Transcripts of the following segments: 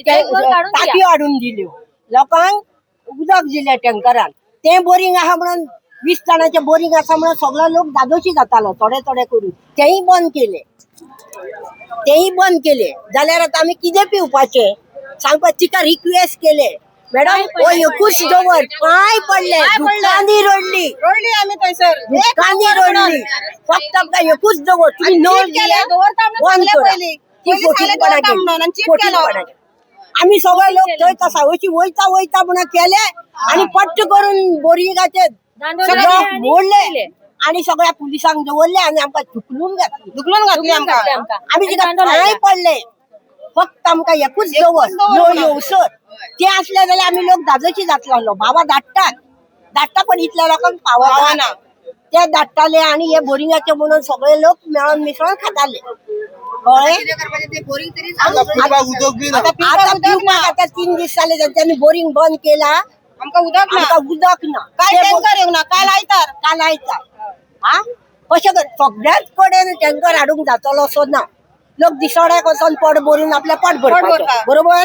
ते एक वर काडून दिया. टाकयो हाडून दिल्यो लोकांक, उदक दिलें टँकरान. तें बोरींग आहा म्हणून, 20 जाणांचें बोरींग आसा म्हणून सगळो लोक धादोशी जातालो थोडे थोडे करून. तेंय बंद केलें, तेंय बंद केलें. जाल्यार आतां आमी कितें पिवपाचें सांगपा? तिका रिक्वेस्ट केलें, मॅडम, हो एकूच दवर. पांय पडले, दुकानी रडली. रडली आमी थंयसर. दुकानी रडली. फक्त आमकां एकूच दवर, तुमी नळ चीट केलें, दवरता म्हणून बंद सांगलें करा. पयलीं. ती पयलीं सांगलें दवरता म्हणून आनी चीट केलो. फटींगपणाचें. आमी सगळे लोक थंय आसा, अशी वयता वयता म्हणून केले आनी पट्ट करून बोरिंगाचे दांडोले लोक आनी मोडले केले. आणि सगळ्या पुलिसांक दवरले आनी आमकां धुकलून घातली. धुकलून घातली आमकां. घातली आमकां. आमी आनी तिका दांडो पांय लायला. पडले, फक्त आमकां एकूच दवर, दवर नळ म्हणून. येवसर. ते आसले जाल्यार आमी लोक धादोशी जातलो. बाबा धाडटात धाडटा, पण इतल्या लोकांक पावना. पावना. ते धाडटाले आणि हे बोरिंगाचे म्हणून सगळे लोक मेळोन मिसळून खाताले, कळ्ळें? आता पिवपाक उदक बी ना. आता पिवपाक आता उदक ना. पिवपाक आता 3 दीस जाले तेंच्यांनी बोरिंग बंद केला. आमकां उदक ना. आमकां उदक ना. काल ते टँकर येवंक ना, काल आयतार. काल आयतार. हा, कशें कर? सगळ्याच कडेन टँकर हाडूंक जातलो असो ना. लोक दिसोड्याक वचोन पोट भरून आपलें पोट भरपाचें. भरता. बरोबर,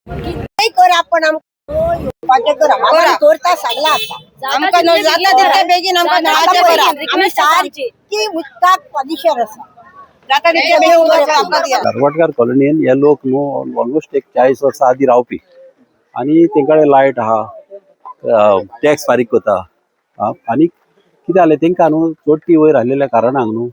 कितेंय करा, पण आमकां येवपाचें करा. करा. करता सांगलां आतां. आमकां नळ जाता तितके बेगीन आमकां नळाचें आतां करा. पळय, आमी सारकी उदकाक पॉजिशन आसा. जाता तितके बेगीन उदक आमकां दिया. धारवाडकार कॉलनीन हे लोक न्हू ऑलमोस्ट एक 40 वर्सां आदी रावपी आनी तेंकडे लायट आहा, टॅक्स फारीक करता. आनी कितें जालें, तेंकां न्हू चोडटी वयर आसलेल्या कारणाक न्हू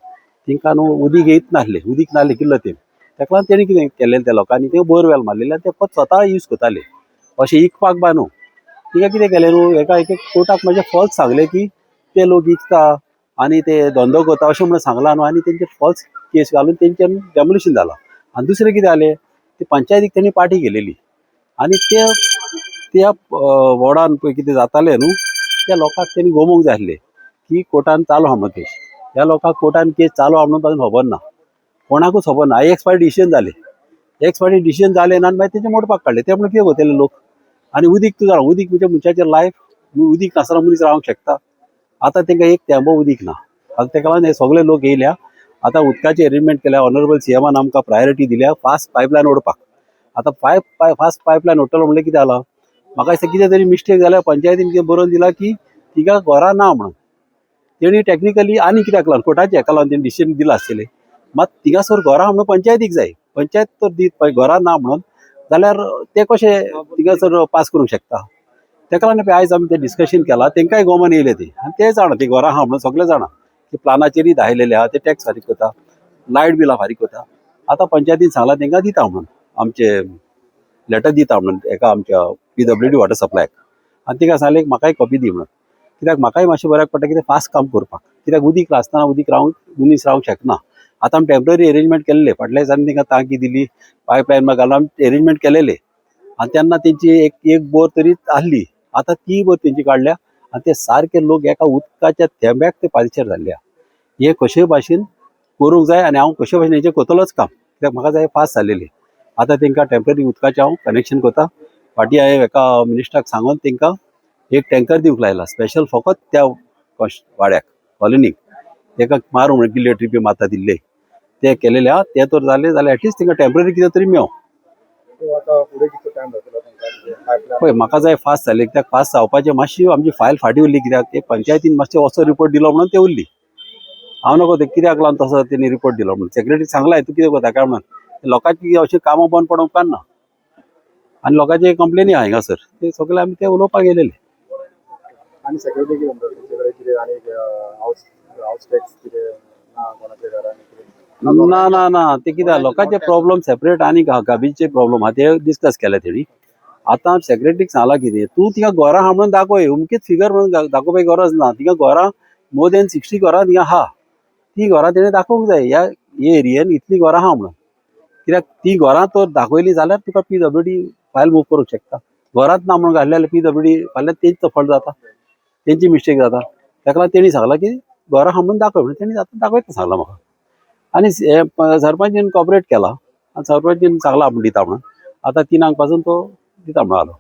तेंकां न्हू उदीक येयत नासलें, उदीक नासलें कितलो तेंप. तेका लागून तेणी कितें केल्लें, त्या लोकांनी ते बोरवेल मारलेले आनी ते फक्त स्वता यूज करताले, अशें इकपाक बा न्हू. तिका कितें केलें न्हू, एका एक कोर्टाक मातशें फॉल्स सांगलें की ते लोक इकता आनी ते धंदो करता अशें म्हणून सांगलां न्हू, आनी तेंचेर फॉल्स केस घालून तेंचें डेमोलिशन जालां. आनी दुसरें कितें जालें, ते पंचायतीक तेणी पार्टी केलेली आनी ते त्या वॉर्डान पळय कितें जातालें न्हू, त्या लोकांक तेणी गोमोवंक जाय आसलें की कोर्टान चालू आहा म्हणून केस. ह्या लोकांक कोर्टान केस चालू आहा म्हणून पासून खबर ना, कोणाकूच खबर ना. एक्स पार्टी डिसिजन जालें, एक्स पार्टी डिसिजन जालें ना आनी मागीर तेजें मोडपाक काडलें. ते म्हणून कितें करतले लोक? आनी उदीक तूं जाणा, उदीक म्हणजे मनशाचें लायफ. उदीक नासतना मनीस रावंक शकता? आतां तांकां एक थेंबो उदीक ना. आतां तेका लागून हे सगळे लोक येयल्या. आतां उदकाची अरेंजमेंट केल्या. ऑनरेबल सीएमान आमकां प्रायोरिटी दिल्या फास्ट पायपलायन ओडपाक. आतां फास्ट पायपलायन ओडटलो म्हणल्यार कितें जालां, म्हाका दिसता कितें तरी मिस्टेक जाल्या. पंचायतीन कितें बरोवन दिलां की तिका घरां ना म्हणून. तेणी टॅक्निकली आनी कित्याक लागून कोर्टाच्या हेका लागून तेणी डिसिजन दिलां आसतलें. मात थिंगासर घरां म्हणून पंचायतीक जाय. पंचायत तर दीत पळय घरां ना म्हणून जाल्यार ते कशें थिंगासर पास करूंक शकता? तेका लागून पळय आयज आमी तें डिस्कशन केलां. तेंकांय गोमन येयलें तें आनी ते जाणा ती घरां आहा म्हणून. सगळे जाणा की प्लानाचेरूय दाखयलेले आहा. ते टॅक्स फारीक करता, लायट बिलां फारीक करता. आतां पंचायतीन सांगलां तेंकां दिता म्हणून, आमचे लेटर दिता म्हणून एका आमच्या पीडब्ल्यूडी वॉटर सप्लायक. आनी तिका सांगलें म्हाकाय कॉपी दी म्हणून, कित्याक म्हाकाय मातशें बऱ्याक पडटा कितें फास्ट काम करपाक, कित्याक उदीक आसतना उदीक रावंक मनीस रावंक शकना. आतां आमी टेंपररी एरेंजमेंट केल्ले. फाटल्या दिसांनी तांकां टांकी दिली, पायपलायन घालून आमी एरेंजमेंट केलेले आनी तेन्ना तेंची एक एक बोर तरी आहली. आतां ती बोर तेंची काडल्या आनी ते सारके लोक एका उदकाच्या थेंब्याक ते पालिशेर जाल्ले आहा. हे कशेय भाशेन करूंक जाय आनी हांव कशे भाशेन हेचें करतलोच काम, कित्याक म्हाका जाय फास्ट जालेली. आतां तेंकां टेंपररी उदकाचें हांव कनेक्शन करता. फाटीं हांवें एका मिनिस्टराक सांगून तेंकां एक टँकर दिवंक लायला स्पेशल फकत त्या वाड्याक, कॉलनीक. तेका मारूं म्हणून किल्ले ट्रिपी मारता दिल्ले ते केलेले आहा. ते तर जाले जाल्यार एटलिस्ट तेंकां टेंपररी कितें तरी मेळो. आता फुडें कितलो टायम जातलो तांकां पायपलायन? पळय, म्हाका जाय फास्ट जालें, कित्याक फास्ट जावपाचें मातशी आमची फायल फाटीं उरली, कित्याक ते पंचायतीन मातशें असो रिपोर्ट दिलो म्हणून ते उरली. हांव नको ते कित्याक लागून तसो तेणी रिपोर्ट दिलो म्हणून. सेक्रेटरी सांगलाय तूं कितें करता काय म्हणून. लोकांची अशीं कामां बंद पडोवंक उपकारना आनी लोकांचे कंप्लेनी आहा हिंगासर, ते सगळे आमी ते उलोवपाक गेलेले. आनी सेक्रेटरी कितें म्हणटा? तेंचे कडेन कितें आनी हावस हावस टॅक्स कितें ना कोणाच्या घरांनी कितें? ना ना ना, ते कितें लोकांचे प्रॉब्लम सेपरेट आनी गाबीचे प्रॉब्लम आहा, ते डिस्कस केले तेणी. आतां सेक्रेटरीक सांगलां कितें, तूं तिका घरां आहा म्हणून दाखय, अमकीच फिगर म्हणून दाखोवपाची गरज ना. तिका घरां मोर दॅन 60 घरां थिंगा आहा, ती घरां तेणें दाखोवंक जाय, ह्या एरियेन इतलीं घरां आहा म्हणून. कित्याक ती घरां तर दाखयली जाल्यार तुका पीडब्ल्यूडी फायल मूव करूंक शकता. घरांत ना म्हणून घातलें जाल्यार पीडब्ल्यूडी फाल्यां तेंच फॉल्ट जाता, तेंची मिस्टेक जाता. ताका लागून तेणी सांगलां की घरां आहा म्हणून दाखय म्हणून. तेणी आतां दाखयता सांगलां म्हाका. आनी हे सरपंचीन कॉपरेट केला आनी सरपंचीन सांगलां आपूण दिता म्हणून. आतां 3 पासून तो दिता म्हणून आलो.